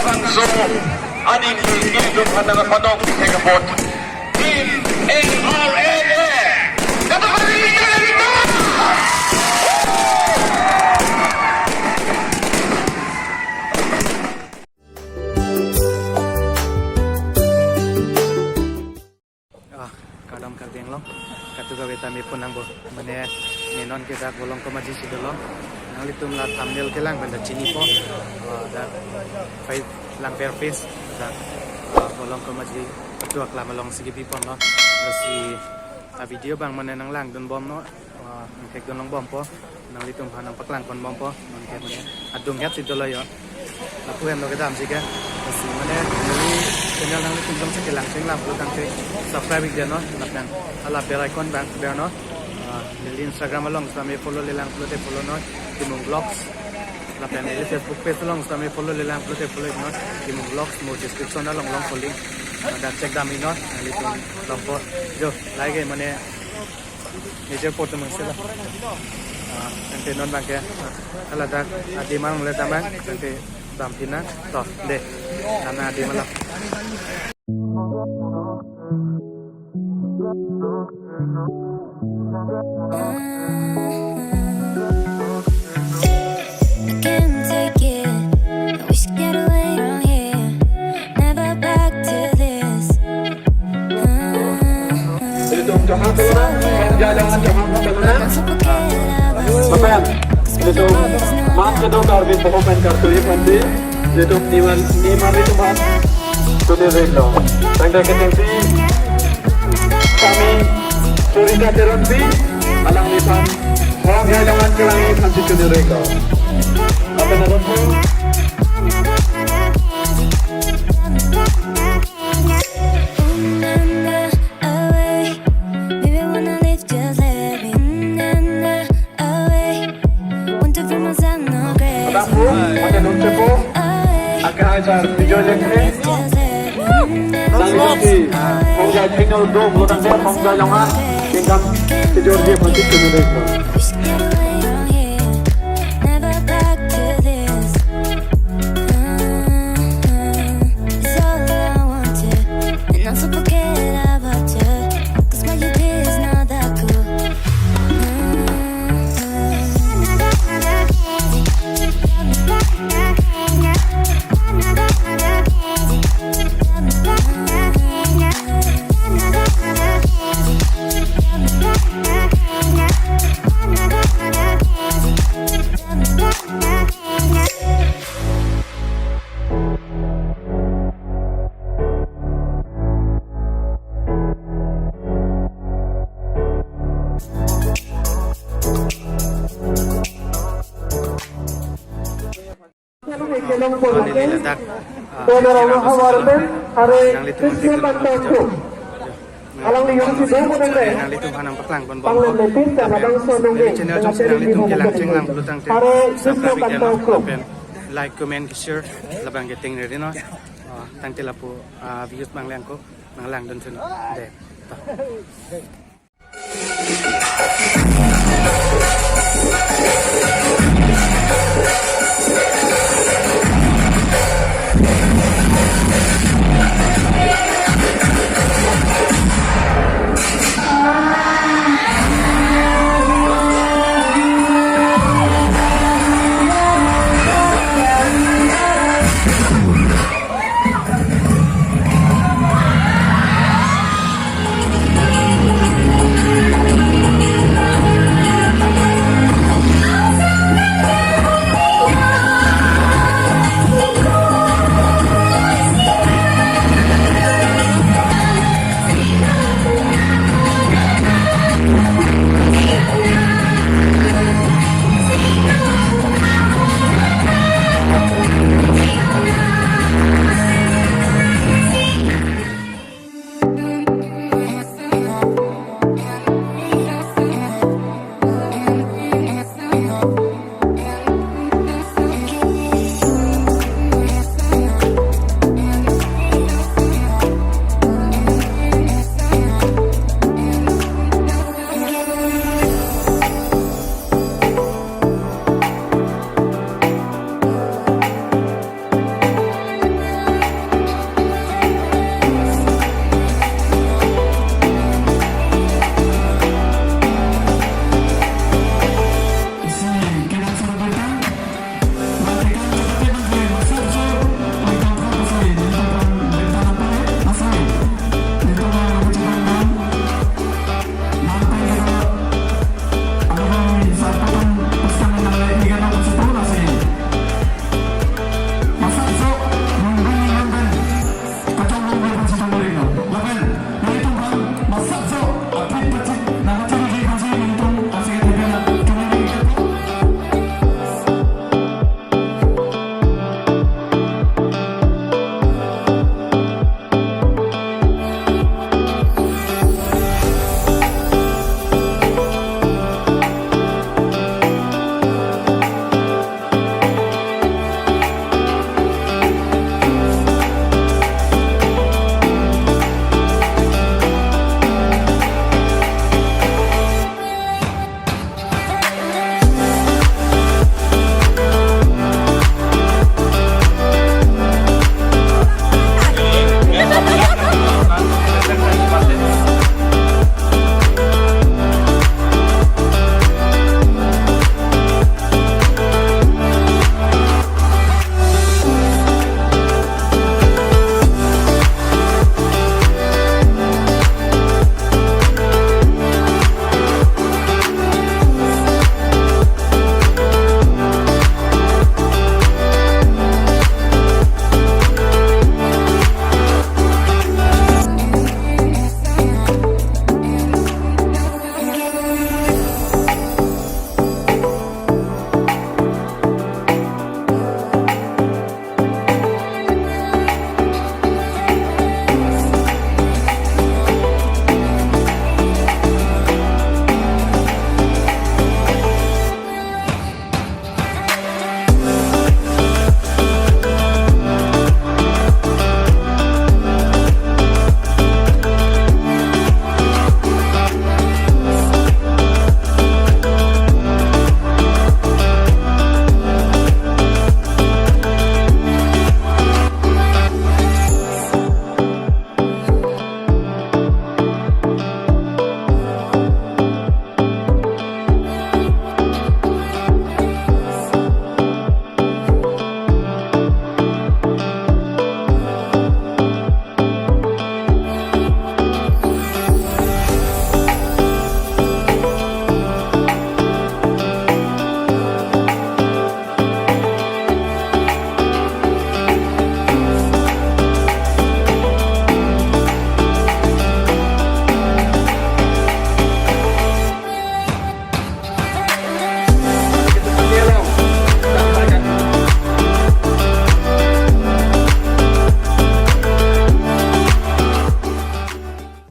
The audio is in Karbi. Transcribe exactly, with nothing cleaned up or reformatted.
Bangso aning ke nelitum aphan nangpadok thek apot Team N R L A. Kata kami kita kita. Ah, kardom kardeng lo. Katu kave ta me pun nangpo. Mane, ne non ke dak Volongkom Aji si dolo. Nanglitum la thumbnail kelang pen ta chinipo. Ah, dak five Langver Phase. Dak, ah, Volongkom Aji atu aklam along si kebi ponlo. Lasi, ah, video abang mane nanglangdun bomnon. Ah, nangthekdun long bompo. Nanglitum aphan nangpaklang pon bompo. Non ke mane adung het si dolo yo. Lapu henlo kedam si ke. Lasi mane neli channel nanglitum jongsi kelang chenglang pulo tangte subscribe ik-e non. Lapen hala bell icon abang bernon. Ah, neli Instagram along sitame follow-le lang pulote follow non. Timung Vlogs. Lapen neli Facebook page along sitame follow-le lang pulote follow non. Timung Vlogs mo description along longpo link. Ah, dak check dam-i non. Nanglitum longpo. Jo, like mane major port nang sela. Ah, tangte non abang ke, ah, hala dak adim along le damnang, tangte dam pina, to, de, nana adim along. I can't take it. I wish to get away from here. Never back to this. Ilitum jaham peluna, hong jai jangan jaham peluna. Lapen, ilitum mat kedo Karbi poho pen kartui panti. Ilitum niman, niman ilitum mat. Tuni ring lo. Tangte ketengsi kami Surita Teronpi, alangliphan hong jai jangan kelang-i aphan si tuni ring lo. Lapen adon pun. Away. Baby, wanna leave, just let me. Away. Want to feel myself, no grace. Tapu, pakai dun cepo. Away. Aka ajar, video jengke. Just let me. Nang isi, hong jai channel dong, lo nang dia hong jai jangan. Tinggal video dia masih kena deh. Wish to get away from here. Never back to this. It's all I wanted. And I'm so forget about you. 'Cause what you did is not that cool. Neli ladak, ah, General Havar Ben, are nanglitum Christian Bantau Group. Alangli jongsi do mo nang le. Nanglitum aphan nangpaklang pon bom. Panglen le pin ta labangso nong neli channel jongsi nanglitum kelang chenglang pulo tangte subscribe ik-e non. Lapen like, comment, share, labang ke ting riri non. Ah, tangte lapu, ah, views abang le ako nanglangdun thun. De. Ta.